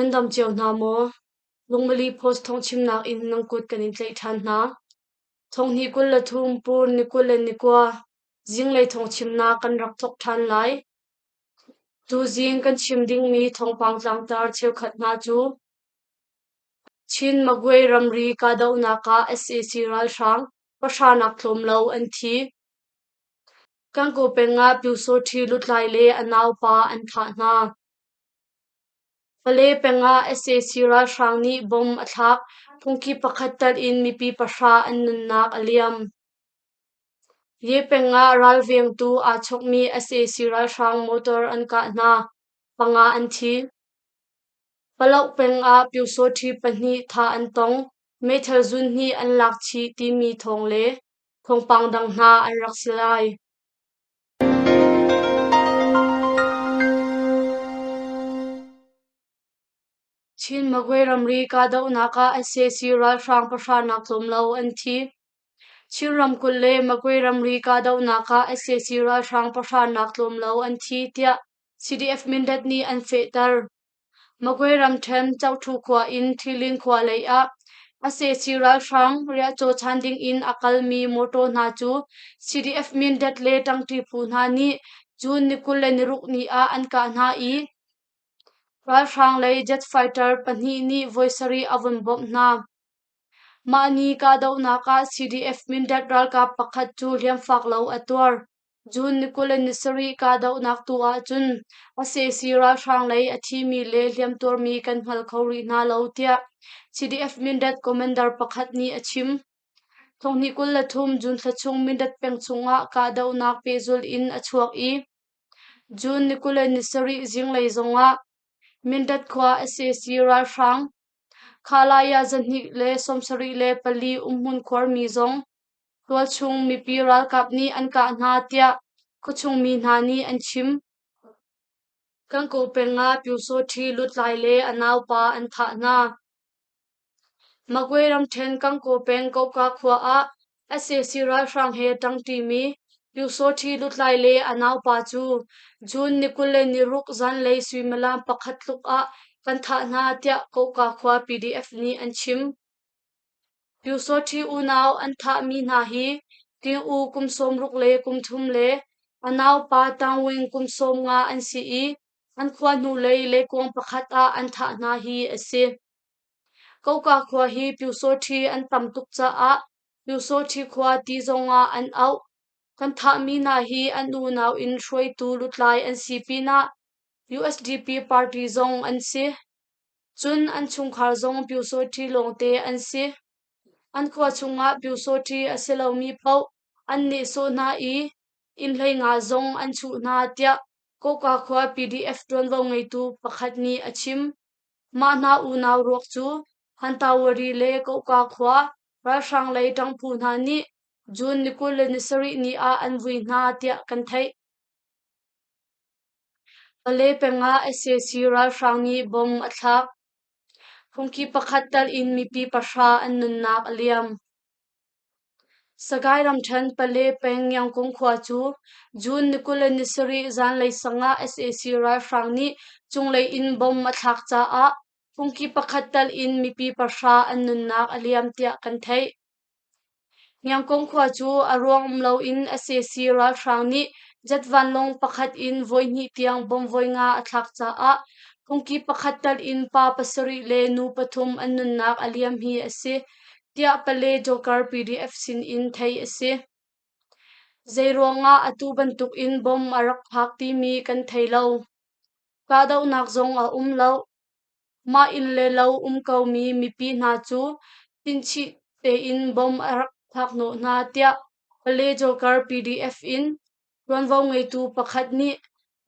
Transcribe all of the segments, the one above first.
Nan dam cio hna maw? Lungmali Post thawngchimnak in nan kut kan in tlaih ṭhan hna. Thonghnih 23 pur ni 21 zinglei thawngchimnak kan rak thawk ṭhan lai. Tuzing kan chim dingmi thawngpang tlangtar cheukhat hna cu Chin Magway ramri kahdohnak ah sac ralhrang pahranak tlawm lo an thi. Kankaw peng ah Pyusawṭhi lutlai le a naupa an thah hna. Pale peng ah sac ralhrang nih bomb a thlak. Phungki pakhat telh in mipi pahra an nunnak a liam. Ye peng ah ralvengtu aa chawkmi sac ralhrang motor an kah hna. Panga an thi. Palauk peng ah Pyusawṭhi pahnih thah an tong. Meithal zun hnih an lak chih timi thawng le thawngpang dang hna an rak si lai. Chin Magway ramri kahdohnak ah sac ralhrang pahranak tlawm lo an thi. Chin ramkulh le Magway ramri kahdohnak ah sac ralhrang pahranak tlawm lo an thi tiah CDF Mindat nih an fehter. Magway ramṭhen Cohṭhu khua in Ṭhilin khua lei ah sac ralhrang riahcaw chan ding in a kalmi mawṭaw hna cu CDF Mindat le ṭangṭi phu hna nih June ni 26 ni ah an kah hna i ralhrang lei jet fighter pahnih nih voi sarih a vun bawmh hna. Mah ni kahdohnak ah CDF Mindat ralkap pakhat cu hliamfak lo a tuar. June ni 27 kahdohnak tu ahcun sac ralhrang lei a thimi le hliamtuarmi kan hngal kho rih hna lo tiah CDF Mindat commander pakhat nih a chim. Thonghnih 23 June thla chung Mindat peng chungah kahdohnak pehzulh in a chuak i June ni 27 zinglei zongah Mindat khua sac ralhrang Khalaya 274 umhmun khuarmi zong Tualchung mipi ralkap nih an kah hna tiah khuachung mi hna nih an chim. Kankaw peng ah Pyusawṭhi lutlai le a naupa an thah hna. Magway ramṭhen Kankaw peng Kohka khua ah sac ralhrang he ṭangṭimi Pyusawṭhi lutlai le a naupa cu June ni 26 zanlei suimilam pakhat tluk ah kan thah hna tiah Kohka khua PDF nih an chim. Pyusawṭhi unau an thahmi hna hi Ting-u kum 60 le kum thum le a naupa Tangwing kum 50 an si i an khua hnulei leikuang pakhat ah an thah hna hi a si. Koka khua hi Pyusawṭhi an tam tuk caah Pyusawṭhi khua ti zongah an auh. Kan thahmi hna hi an unau in hruaitu lutlai an si pinah USDP party zong an si. Cun an chungkhar zong Pyusawṭhi lawngte an si. An khua chungah Pyusawṭhi a si lomi paoh an nehsawh hna i inn 15 zong an chuh hna tiah Kawka khua PDF ṭuanvo ngeitu pakhat nih a chim. Mah hna unau ruak cu Hantawari le Kawka khua ralhrang lei ṭangphu hna nih June ni 27 ni ah an vui hna tiah kan theih. Pale peng ah sac ralhrang nih bomb a thlak. Phungki pakhat tal in mipi pahra an nunnak a liam. Sagaing ramṭhen Pale peng Yangon khua cu June ni 27 zanlei sang ah sac ralhrang nih cunglei in bomb a thlak caah phungki pakhat tal in mipi pahra an nunnak a liam tiah kan theih. Yangon khua cu a ruang um loin sac ralhrang nih jet vanlawng pakhat in voihnih tiang bomb voinga a thlak caah phungki pakhat tal in pa pasarih le nu pathum an nunnak a liam hi a si, tiah Pale Joker PDF sin in theih a si. Zeiruangah atu bantukin bomb a rak phak timi kan thei lo. Kahdohnak zong a um lo. Mah inn le lo um komi mipi hna cu tinhchih tein bomb a rak thlakhnawh hna tiah Pale Joker PDF in ṭuanvo ngeitu pakhat nih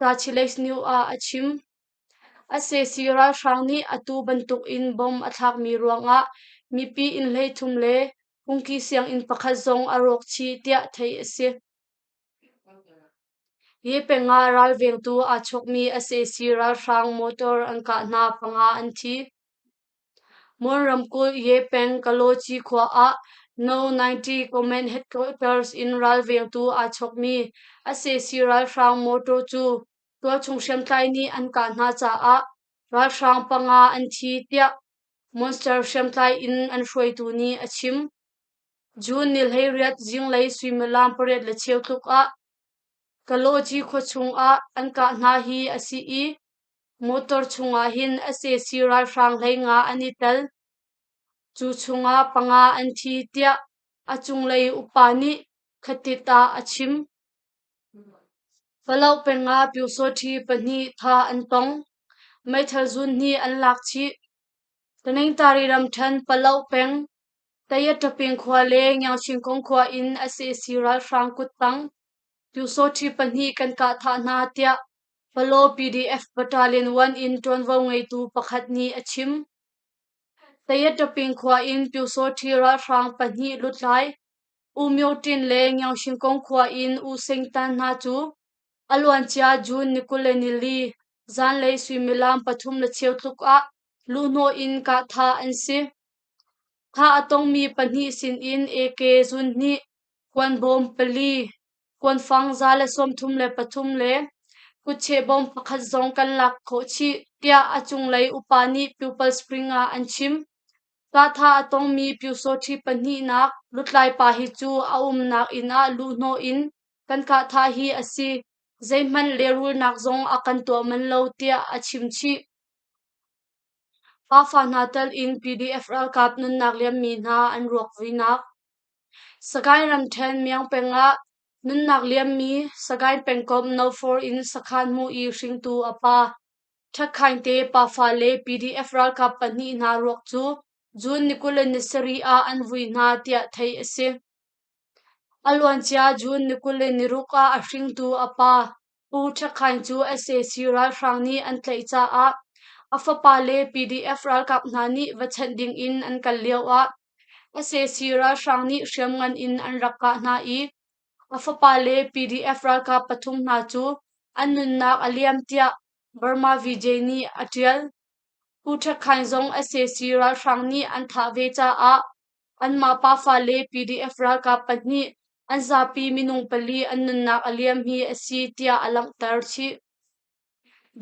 Tachileik News ah a chim. Sac ralhrang nih atu bantukin bomb a thlakmi ruangah mipi inn 33 le phungki sianginn pakhat zong a rawk chih tiah theih a si. Hi peng ah ralvengtu aa chawkmi sac ralhrang motor an kah hna panga an thi. Mon ramkulh Ye peng Kalochi khua ah No. 90 Command Headquarters in ralvengtu aa chawkmi sac ralhrang motor cu tualchung hriamtlai nih an kah hna caah Ralhrang panga an thi tiah Monster hriamtlai in an hruaitu nih a chim. June ni 18 zinglei suimilam 8:15 tluk ah Kaloji khua chungah an kah hna hi a si i motor chungah hin sac ralhrang 15 an i tel. Cu chungah panga an thi tiah a cunglei upa nih Khatit ah a chim. Palauk peng ah Pyusawṭhi pahnih thah an tong. Meithal zun hnih an lak chih. Taningtari ramṭhen Palauk peng Tayattaping khua le Ngiangchingkong khua in sac ralhrang kuttang Pyusawṭhi pahnih kan kah thah hna tiah Palaw PDF Battalion 1 in ṭuanvo ngeitu pakhat nih a chim. Tayattaping khua in Pyusawṭhi ralhrang pahnih lutlai U Myo Tin le Ngiangshingkong khua in U Sing Tan hna cu a luancia June ni 24 zanlei suimilam 3:15 tluk ah luhhnawh in kahthah an si. Thah a tongmi pahnih sinin AK zun hnih, kuanbawm pali, kuanfang 133 le kutcheh bawm pakhat zong kan lak khawh chih, tiah a cunglei upa nih Pupil Spring ah an chim. Kahthah a tongmi Pyusawṭhi pahnihnak lutlai pa hi cu a umnak inn ah luhhnawh in kan kahthah hi a si. Zeihmanh lehrulnak zong a kan tuah manh lo tiah a chim chih. Pafa hna tel in PDF ralkap nunnak liammi hna an ruak vuinak. Sagaing ramṭhen Myaung peng ah nunnak liammi Sagaing pengkomh No. 4 in sakhan hmu i hringtu a pa Ṭhakkhaing te pafa le PDF ralkap pahnih hna ruak cu June ni 27 ah an vui hna tiah theih a si. A luancia June ni 26 ah a hringtu a pa Pu Ṭhakkhaing cu sac ralhrang nih an tlaih caah a fapa le PDF ralkap hna nih va chanh dingin an kal lioah sac ralhrang nih hriamngan in an rak kah hna i a fapa le PDF ralkap pathum hna cu an nunnak a liam tiah Burma VJ nih a ṭial. Pu Ṭhakkhaing zong sac ralhrang nih an thah ve caah anmah pafa le PDF ralkap pahnih an zapi minung pali an nunnak a liam hi a si tiah a langhter chih.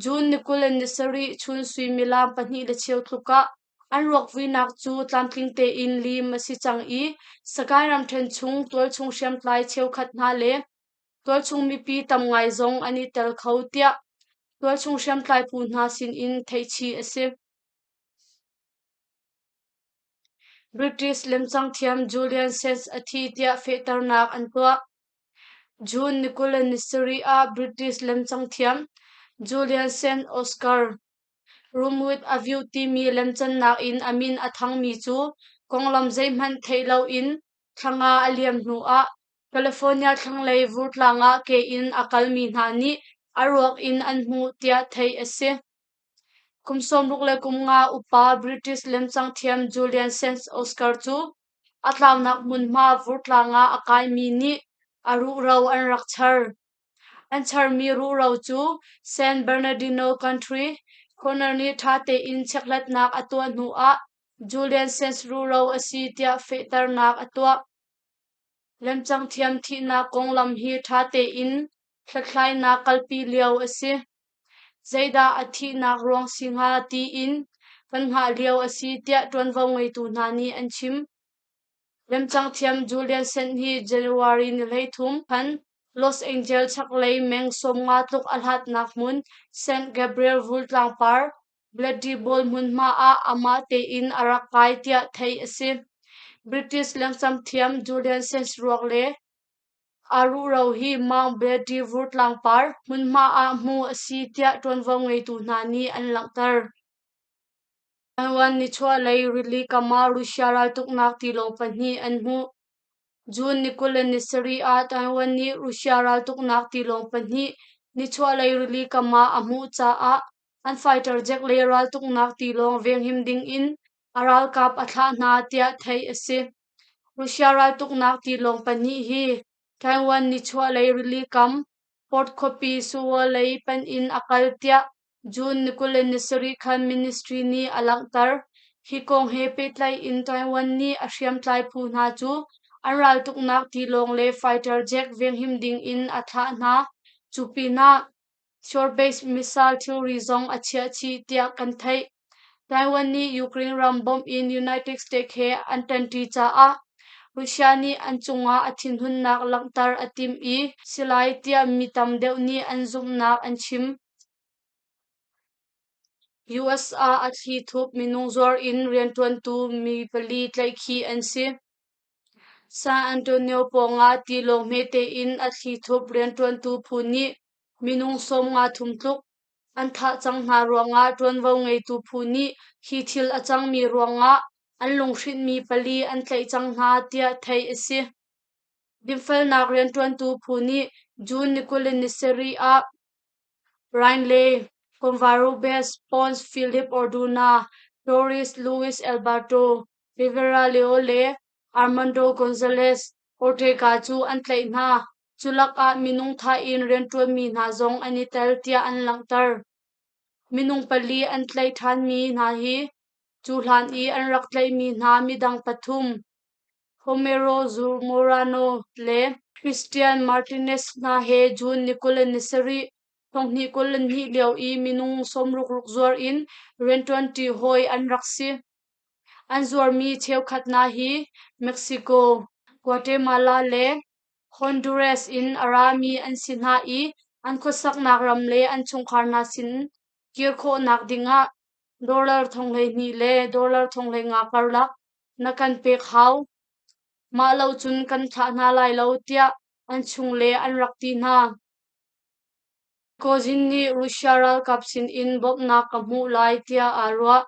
June ni 27 chun suimilam 2:15 tluk ah an ruak vuinak cu tlamtling tein lim a si cang i Sagaing ramṭhen chung tualchung hriamtlai cheukhat hna le tualchung mipi tam ngai zong an i tel kho tiah tualchung hriamtlai phu hna sinin theihchih a si. British lemcang thiam Julian Sands a thi tiah fehternak an tuah. June ni 27 ah British lemcang thiam Julian Sands Oscar Room with a View timi lemcannak in a min a thangmi cu konglam zeihmanh theih loin thla nga a liam hnuah California thlanglei vurtlang ah ke in a kalmi hna nih a ruak in an hmuh tiah theih a si. Kum 65 upa British lemcang thiam Julian Sands Oscar cu a tlaunak hmunhma vurtlang ah a kaimi nih a ruhro an rak char. An charmi ruhro cu San Bernardino County Coroner nih ṭha tein chekhlatnak a tuah hnuah Julian Sands ruhro a si tiah fehternak a tuah. Lemcang thiam thihnak konglam hi ṭha tein hlathlainak kalpi lio a si. Zeidah a thihnak ruang si hnga tiin kan hngah lio a si tiah ṭuanvo ngeitu hna nih an chim. Lemcang thiam Julian Sent hi January ni 33 khan Los Angeles chaklei meng 50 tluk a hlatnak hmun San Gabriel Vul tlangpar Bloody Bowl hmunhma ah amah tein a rak kai tiah theih a si. British lemcang thiam Julian Sands ruak le a ruhro hi Mount Bloody Vur tlangpar hmunhma ah hmuh a si tiah ṭuanvo ngeitu hna nih an langhter. Taiwan nichuahlei rili kam ah Russia raltuknak tilawng pahnih an hmuh. June ni 27 ah Taiwan nih Russia raltuknak tilawng pahnih nichuahlei rili kam ah a hmuh caah an fighter jet le raltuknak tilawng venghim dingin a ralkap a thlah hna tiah theih a si. Russia raltuknak tilawng pahnih hi Taiwan nichuahlei rili kam Port khuapi Suwa lei panh in a kal tiah June ni 27 khan ministry nih a langhter. Hi kong he pehtlai in Taiwan nih a hriamtlai phu hna cu an raltuknak tilawng le fighter jet venghim ding in a thlah hna. Cu pinah Shore-based missile thilri zong a chiah chih tiah kan theih. Taiwan nih Ukraine ram bawmh in United States he an ṭanṭi caah Russia nih an cungah a thinhunnak langhter a timh i si lai tiah mi tam deuh nih an zumhnak an chim. US ah a thlithup minung zuar in rianṭuantu mi pali tlaihkhih an si. San Antonio pawngah tilawng hmete in a thlithup rianṭuantu phu nih minung 53 tluk an thah cang hna ruangah ṭuanvo ngeitu phu nih hi thil a cangmi ruangah an lunghrinhmi pali an tlaih cang hna tiah theih a si. Dinfelnak rianṭuantu phu nih June ni 27 ah Ryan Covarrubias, Ponce Felipe Orduna, Torres Luis Alberto Rivera Leo le Armando Gonzalez Ortega cu an tlaih hna. Cu lakah minung thah in rianṭuanmi hna zong an i tel tiah an langhter. Minung pali an tlaih ṭhanmi hna hi cu hlan i an rak tlaihmi hna midang pathum Homero Zamorano le Christian Martinez hna he June ni 27, 2022 lio i minung 66 zuar in rianṭuanṭi hawi an rak si. An zuarmi cheukhat hna hi Mexico, Guatemala le Honduras in a rami an si hna i an khuasaknak ram le an chungkhar hna sin kir khawhnak dingah dollar 12,000 le dollar 15,000 karlak na kan pek hau. Mah lo cun kan thlah hna lai lo tiah an chungle an rak ti hna. Kozin nih Russia ralkap sinin bawmhnak ka hmuh lai tiah aa ruah.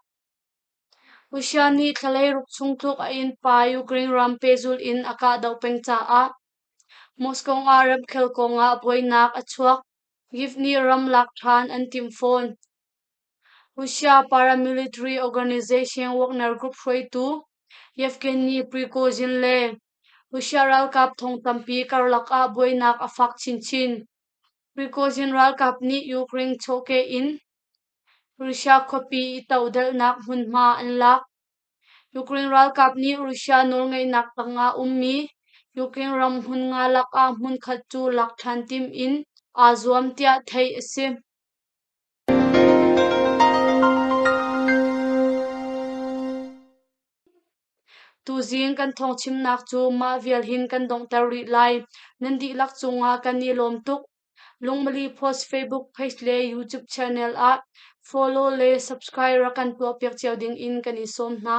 Russia nih thla 16 chung tluk a innpa Ukraine ram pehzulh in a kahdoh peng caah Moscow ah ramkhel kongah buainak a chuak. Kyiv nih ram lak ṭhan an timh fawn. Russia paramilitary organization Wagner Group hruaitu Yevgeny Prigozhin le Russia ralkap thong tampi karlak ah buainak a fak chinchin. Prigozhin ralkap nih Ukraine chawhkeh in Russia khuapi i todelhnak hmunhma an lak. Ukraine ralkap nih Russia nawlngeihnak tangah ummi Ukraine ram hmun nga lakah hmunkhat cu lak ṭhan tim in aa zuam tiah theih a si. Tuzing kan thawngchimnak cu mah vial hin kan donghter rih lai. Nan dihlak cungah kan i lawm tuk. Lungmali Post Facebook page le YouTube channel ah follow le subscribe rak kan tuahpiak cio ding in kan i sawm hna.